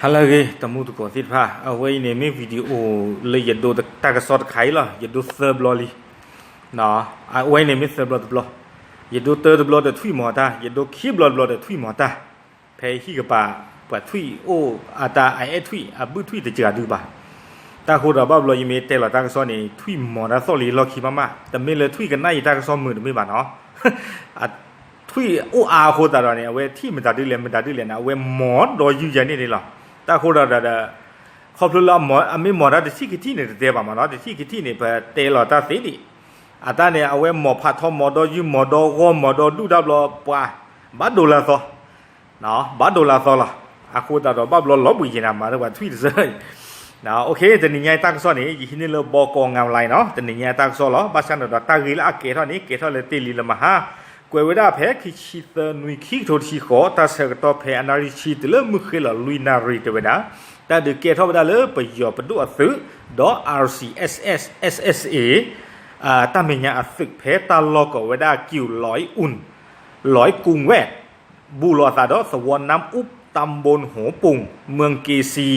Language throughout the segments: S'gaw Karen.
ဟါလၢအဂ့ၤ တမူသကိးသ့ၣ်တဖၣ်, အဝဲအံၤန့ၣ်မ့ၢ် video လၢယဒိတၢ်ကစီၣ်တခါအံၤလီၤ. ယဒိသၢဘျီလံ. အဝဲအံၤန့ၣ်မ့ၢ်သၢဘျီတဘျီ, ယဒိတၢတဘျီဒီးထွံၣ်မီၤတၢ်, ယဒိခံဘျီတဘျီဒီးထွံၣ်မီၤတၢ်, ဖဲဟံၣ်ကပၤ ပှၤထွံၣ်အိၣ်အတၢ်အအဲၣ်ထွံၣ် အဘုၣ်ထွံၣ်တစှၤဒုဘၣ်. တၢ်ဃိဒီးဘၣ်ဘျီယမ့ၢ်တဲလီၤတၢ်ကစီၣ်န့ၣ် ထွံၣ်မီၤတၢ်သီၣ်လံလီၢ်ခံမးမး, တမ့ၢ်လၢထွံၣ်ကနၣ်ယတၢ်ကစီၣ်မုာ်တမ့ၢ်ဘၣ်နီၤ. ထွံၣ်အိၣ်အါအဃိသတးဒီးန့ၣ် အဝဲထံၣ်မတၤဒုလဲၣ် မတၤဒုလဲၣ်န့ၣ် အဝဲမီၤဒီးယုၢ်ယၤန့ၣ်န့ၣ်လီၤ. တၢ်ဃိဒီးဒီး ခီဖျိလၢအမ့ၢ်မီၤတၢ်တထံၣ်ကထံၣ်န့ၣ် တတဲဘၣ်မးနီၤ, တထံၣ်ကထံၣ်န့ၣ် ပတဲလီၤတၢ်သ့ဒံး. အတၢ်န့ၣ် အဝဲမီၤဖးထီ မီၤဒီးယုၢ် မီၤဒီးဂီၢ် မီၤဒီးဒူၣ်တၢ်ဘျီ ပှၤဘၣ်ဒိလၢသီ ဘၣ်ဒိလၢသီလီၤ. အဃိသတးဒီးဘၣ်ဘျီလီၤဘှံးယဲနၤမၤလၢပှၤထွံၣ်တစၢ တနံၤညါတၢ်ကစီၣ်န့ၣ် ယဟံးန့ၢ်လၢဘီကီၢ်ငါလါနီၤ, တနံၤညါတၢ်ကစီၣ်လီၤ. ဘၣ်ဆၣ်န့ၣ်ဒီးတၢ်ဂ့ၢ်လၢအကဲထီၣ်န့ၣ် ကဲထီၣ်လၢတ့ၢ်လံလၢမဟါ, ကွဲးဝဲဒၣ်ဖဲခံဆံသၢနွံ ခံကထိတဆံဃိး, တၢ်ဆၢကတီၢ်ဖဲအနၣ်ရံၣ်ဆံတုၤလၢမုၢ်ဃ့ၢ်လီၤလွံၢ်နၣ်ရံၣ်တဲဝဲဒၣ်, တၢ်ဒုးကဲထီၣ်ဝဲဒၣ်လၢပယီၤပဒိၣ်အသုး ဒီး RCSS/SSA တၢ်မဲာ်ညါအသုး ဖဲတၢ်လီၢ်ကီၢ်ဝဲဒၣ် ကၠူၤလွံၢ်အူၣ် လွံၢ်ကူဝဲၢ် ဘူးလိာ်အသးဒီး သဝီနၢမ်အူး တၢ်ဘိၣ်ဟိၣ်ပူၤ မၢၢ်က့ၤစံ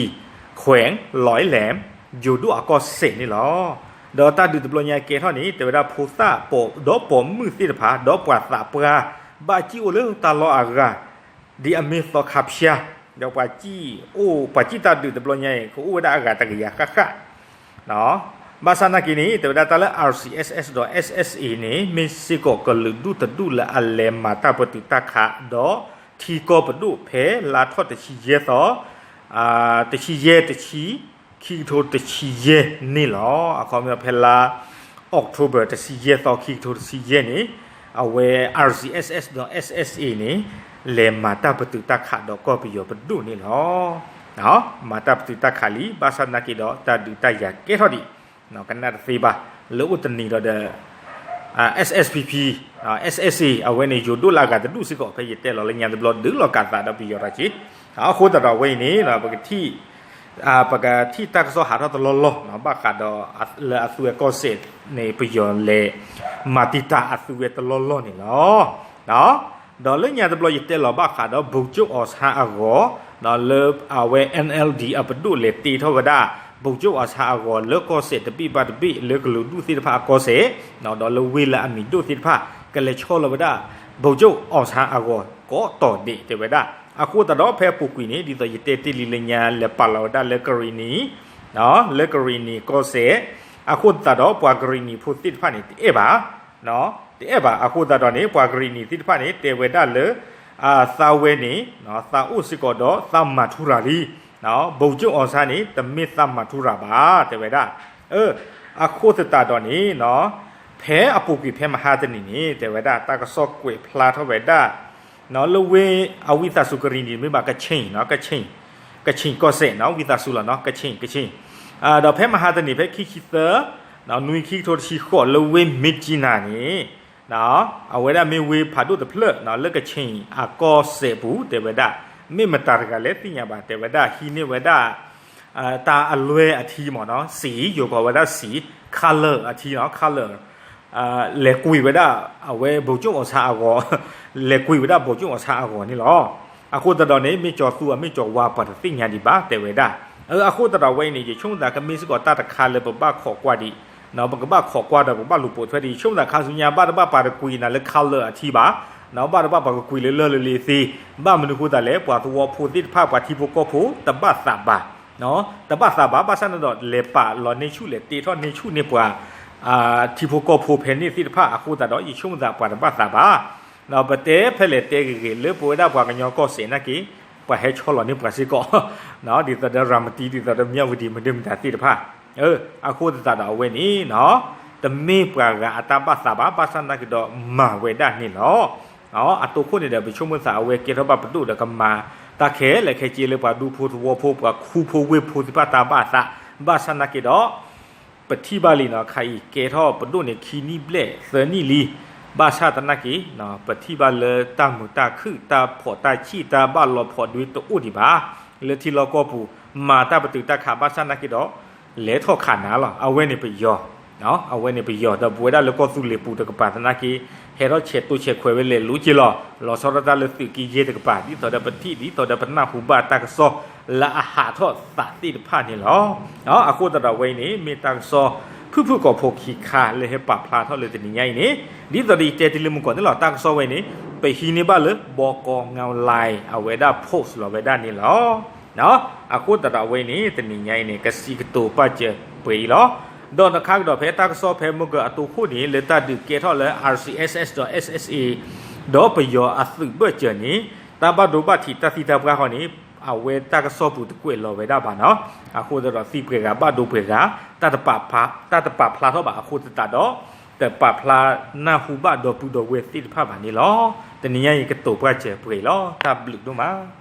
ခွဲးလွံၢ်လဲၣ် ယိၤဒိၣ်အကီၢ်စဲၣ်န့ၣ်လီၤ. ဒီးတၢ်ဒုးတဘျီညါကဲထီၣ်န့ၣ် တဲဝဲဒၣ်ဖိသၣ်ဒီးပိာ်မုၣ်သ့ၣ်တဖၣ် ဒီးပှၤသးပှၢ် ဘၣ်စံၣ်အိၣ်လၢတၢ်လီၢ်အဂၤ ဒ်အမ့ၢ်သီခါဖၠါ, ဒီးပှၤစံၣ်အိၣ် ပှၤစံၣ်တၢ်ဒုးတဘျီညါအံၤ ကအိၣ်ဝဲဒၣ်အဂၤတကယၤဃၣ်ဃၣ် ဘၣ်ဆၣ်နာ်က့န့ၣ် တဲဝဲဒၣ်တၢ်လၢ RCSS ဒီး SSA န့ၣ် မ့ၢ်စ့ၢ်ကီးကလုာ်ဒူၣ်တဒူၣ်လၢအလဲၤမၤတၢ်ပတုာ်တၢ်ခးဒီး ထံကီၢ်ပဒိၣ်ဖဲလါထီၣ်တဆံယဲၢ်သီ တဆံယဲၢ်တဆံ ခံကထိတဆံယဲၢ်န့ၣ်လီၤ. အခီပညီဖဲလါ October တဆံယဲၢ်သီ ခံကထိတဆံယဲၢ်န့ၣ် အဝဲ RCSS ဒီး SSA န့ၣ် လဲၤမၤတၢ်ပတုာ်တၢ်ခးဒီးကီၢ်ပယီၤပဒိၣ်န့ၣ်လီၤ. မၤတၢ်ပတုာ်တၢ်ခးလံ ဘၣ်ဆၣ်သနာ်က့ဒီး တၢ်ဒုးတၢ်ယၤကဲထီၣ်ဒံး ကနၣ်တသ့ဘၣ် လၢအိၣ်တနံၤဒီးဒီး SSPP, SSA အဝဲန့ၣ် ယိၤဒိၣ်လၢအဂၤတဒူၣ်စ့ၢ်ကီး ဖဲယတဲလီၤလၢညါတဘျီ ဒုးလီၤကးသးဒီးပယီၤတၢ်က့ၤ. အဃိသတးဒီးအဝဲအံၤန့ၣ် ပကထံၣ် ပကထံၣ်တၢ်ကစီၣ်ဟးထီၣ်တလီၢ်လီၢ် ဘၣ်ဃးဒီး လၢအသုဝဲကီၢ်စဲၣ်န့ၣ် ပယီၤလဲၤ မၤတံာ်တာ်အသုဝဲတလီၢ်လီၢ်န့ၣ်လီၤ. ဒီးလၢညါတဘျီယတဲလီၤဘၣ်ဃးဒီး ဗိုလ်ချုပ်အောင်ဆန်းအဂီၢ် လၢအဝဲ NLD အပဒိၣ်လဲၤတ့ထီၣ်ဝဲဒၣ် ဗိုလ်ချုပ်အောင်ဆန်းအဂီၢ် လၢကီၢ်စဲၣ်တဘ့ၣ်ဘၣ်တဘ့ၣ် လၢကလုာ်ဒူၣ်သ့ၣ်တဖၣ်အကီၢ်စဲၣ် ဒီးလၢဝ့ၢ်လၢအမံၤဒိၣ်သ့ၣ်တဖၣ် ကလဲၤဆီလီၤဝဲဒၣ် ဗိုလ်ချုပ်အောင်ဆန်းအဂီၢ် ကိးတီၢ်ဒဲးတဲဝဲဒၣ်. အဃိသတးဒီးဖဲအပူၤကွံာ်န့ၣ် ဒ်သိးယတဲတ့ၢ်လံလၢညါ လဲၤပာ်လီၤဝဲဒၣ်လၢကရံၣ်နံၣ် လၢကရံၣ်နံၣ်ကီၢ်စဲၣ်, အဃိသတးဒီးပှၤကရံၣ်နံၣ်ဖိသ့ၣ်တဖၣ်န့ၣ် တအဲၣ်ဘၣ် တအဲၣ်ဘၣ်. အဃိသတးဒီးန့ၣ် ပှၤကရံၣ်နံၣ်သ့ၣ်တဖၣ်န့ၣ် တဲဝဲဒၣ်လၢ သးဝဲန့ၣ် သးအိၣ်စ့ၢ်ကီးဒီး သးမၤထူရၤလံ ဗိုလ်ချုပ်အောင်ဆန်းန့ၣ် တမ့ၢ်သးမၤထူရၤဘၣ် တဲဝဲဒၣ်. အဃိသတးဒီးန့ၣ် ဖဲအပူၤကွံာ်ဖဲမဟါတနံၤန့ၣ် တဲဝဲဒၣ် တၢ်ကစီၣ်ကွဲးဖျါထီၣ်ဝဲဒၣ် လၢဝ့ၢ်အဝံသးစူၤကရံၣ်နံၣ် မ့ၢ်ဘၣ် ကခ့ၣ် ကခ့ၣ်ကီၢ်စဲၣ် ဝံသးစူၤလီၤ ကခ့ၣ် ကခ့ၣ်. ဒီးဖဲမဟါတနံၤ ဖဲခံဆံသၢ နွံ ခံကထိတဆံဃိး လၢဝ့ၢ်မ့ၢ်ကၠံနၤန့ၣ် အဝဲဒၣ်မ့ၢ်ဝ့ၢ်ဖးဒိၣ်တဖျၢၣ် လၢကခ့ၣ်အကီၢ်စဲၣ်ပူၤ တဲဝဲဒၣ် မ့ၢ်မတၤတဂၤလဲၣ်သ့ၣ်ညါဘၣ် တဲဝဲဒၣ် ဟံးန့ၢ်ဝဲဒၣ် တၢ်အလွဲၢ်အထံမ့ၢ်နီၤ စံၣ် ယိၤကီးဝဲဒၣ်စံၣ် color အထံနီၤ color လဲၤကွံာ်ဝဲဒၣ် အဝဲ ဗိုလ်ချုပ်အောင်ဆန်းအဂီၢ် လဲၤကွံာ်ဝဲဒၣ် ဗိုလ်ချုပ်အောင်ဆန်းအဂီၢ်န့ၣ်လီၤ. အဃိသတးဒီးန့ၣ် မ့ၢ်ကၠီၤသူ အမ့ၢ်ကၠီၤဝါ ပှၤတသ့ၣ်ညါဒံးဘၣ် တဲဝဲဒၣ်. အဃိသတးဒီးဝဲအံၤန့ၣ် ယဆိကမိၣ်သးကမ့ၢ်စ့ၢ်ကီးတၢ်တခါလၢပဘၣ်ခိးကွၢ်ဒံး ပကဘၣ်ခိးကွၢ်ဒီးပကဘၣ်လူၤပိာ်ထွဲဒံး ယဆိကမိၣ်သးခါဆူညါ ဘၣ်တဘၣ်ပှၤတကွံာ်နၤလၢ color အထံဘၣ် ဘၣ်တဘၣ်ပှၤကကွံာ်လၢလၢၢ်လၢလ့သ့ ဘၣ်မနုၤဃိသတးလဲၣ် ပှၤသဝီဖိသ့ၣ်တဖၣ် ပှၤထံဖိကီၢ်ဖိတဘၣ်သးဘၣ် တဘၣ်သးဘၣ် ဘၣ်ဆၣ်န့ၣ်ဒီး လဲၤပာ်လီၤန့ၢ်ဆူၣ် လဲၤတ့ထီၣ်န့ၢ်ဆူၣ်န့ၢ်ပှၤ ထံဖိကီၢ်ဖိဖဲန့ၣ်သ့ၣ်တဖၣ် အဃိသတးဒီး ယဆိကမိၣ်သးပှၤတဘၣ်သးဘၣ် ပတဲဖဲလဲၣ်တဲဂ့ၤဂ့ၤ လၢပဝဲဒၣ်ပှၤကညီကီၢ်စဲၣ်နာ်က့ ပှၤဟဲဆီလီၤန့ၢ်ပှၤစ့ၢ်ကီး ဒ်သိးဒီးရၤမတံ ဒ်သိးဒီးမၠၣ်ဝတံၤ မဒုမတၤသ့ၣ်တဖၣ် အဃိသတးဒီးအဝဲန့ၣ် တမ့ၢ်ပှၤဂၤအတၢ်ဘၣ်သးဘၣ် ဘၣ်ဆၣ်သနာ်က့ဒီးမၤဝဲဒၣ်န့ၣ်လီၤ. အတိၢ်ခိၣ်န့ၣ်ဒီး ပဆိကမိၣ်သးအဝဲကဲထီၣ်ဘၣ်ပဒိၣ်ဒီးကမၤတၢ်ခဲလၢာ်ခဲဆ့လၢ ပှၤဒူဖိသဝီဖိ ပှၤခူဖိဝ့ၢ်ဖိသ့ၣ်တဖၣ်တၢ်ဘၣ်သး ဘၣ်ဆၣ်သနာ်က့ဒီး ပထံၣ်ဘၣ်လံနီၤ ခါအံၤကဲထီၣ်ပဒိၣ်န့ၣ် ခံနံၣ်ဘျဲၣ်သၢနံၣ်လံ ဘၣ်ဆၣ်သနာ်က့ ပထံၣ်ဘၣ်လၢတၢ်မုာ်တၢ်ခုၣ် တၢ်ဖီၣ်တၢ်ဆံၣ် တၢ်ဘၣ်လီၤဖီၣ်ဒွဲတအိၣ်ဒံးဘၣ် လၢထံလီၢ်ကီၢ်ပူၤ မၤတၢ်ပတုာ်တၢ်ခး ဘၣ်ဆၣ်သနာ်က့ဒီး လဲၤထီၣ်ခးနၤလီၤ အဝဲန့ၣ်ပယီၤ အဝဲန့ၣ်ပယီၤဒီးပဝဲဒၣ်လၢကီၢ်သူလ့ၤပူၤတကပၤသနာ်က့ ဟဲထီၣ်ဆဲးတိၢ်ဆဲးခွဲးဝဲလဲၤလိၤက့ၤလီၤ. လီၤဆီဒၣ်တၢ်လၢသုးက့ယဲၢ်တကပၤ ဒ်သိးဒီးပထံၣ်ဒ်သိးဒီးပနၢ်ဟူဘၣ်တၢ်ကစီၣ်လၢအဟးထီၣ်သးသ့ၣ်တဖၣ်န့ၣ်လီၤ. အဃိသတးဒီးအဝဲအံၤန့ၣ် မ့ၢ်တၢ်ကစီၣ်ဖုၣ်ဖုၣ်ကိာ်ဖိခံခါလၢဟဲပာ်ဖျါထီၣ်လၢတနံၤညါအံၤန့ၣ် ဒ်သိးဒီးယတဲတ့ၢ်လၢမုၢ်ကီၢ်န့ၣ်လီၤ. တၢ်ကစီၣ်ဝဲန့ၣ် ပဟံးန့ၢ်ဘၣ်လၢ ဘီကီငါလၢ် အဝဲဒၣ် post လီၤဝဲဒၣ်န့ၣ်လီၤ. အဃိသတးဒီးအဝဲန့ၣ် တနံၤညါအံၤန့ၣ် ကစံးကတိၤပာ်စၢၤပှဲၤအံၤလီၤ. ဒီးတခါကဒီးဖဲတၢ်ကစီၣ်ဖဲမုၢ်ကၢအတိခိၣ်န့ၣ် လၢတၢ်ဒုးကဲထီၣ်လၢ R C S S ဒီး S S A ဒီးပယီၤအသုးဘၢၣ်စၢၤန့ၣ် တၢ်ဘၣ်ဒိဘၣ်ထံးတၢ်သံတၢ်ပှၢ်ဃီန့ၣ် အဝဲတၢ်ကစီၣ်ပူၤတကွဲးလီၤဝဲဒၣ်ဘၣ်နီၤ. အဃိသတးဒီးသံပှဲၤဂၤဘၣ်ဒိပှဲၤဂၤ တၢ်တပာ်ဖျါထီၣ်ဘၣ်အဃိသတးဒီး တပာ်ဖျါနၢ်ဟူဘၣ်ဒီပုၢ်ဒီဝဲၢ်သ့ၣ်တဖၣ်ဘၣ်န့ၣ်လီၤ. တနံၤညါအံၤကတိၤပာ်စၢၤပှဲၤအံၤလီၤ. တၢ်ဘျုးဒိၣ်မး.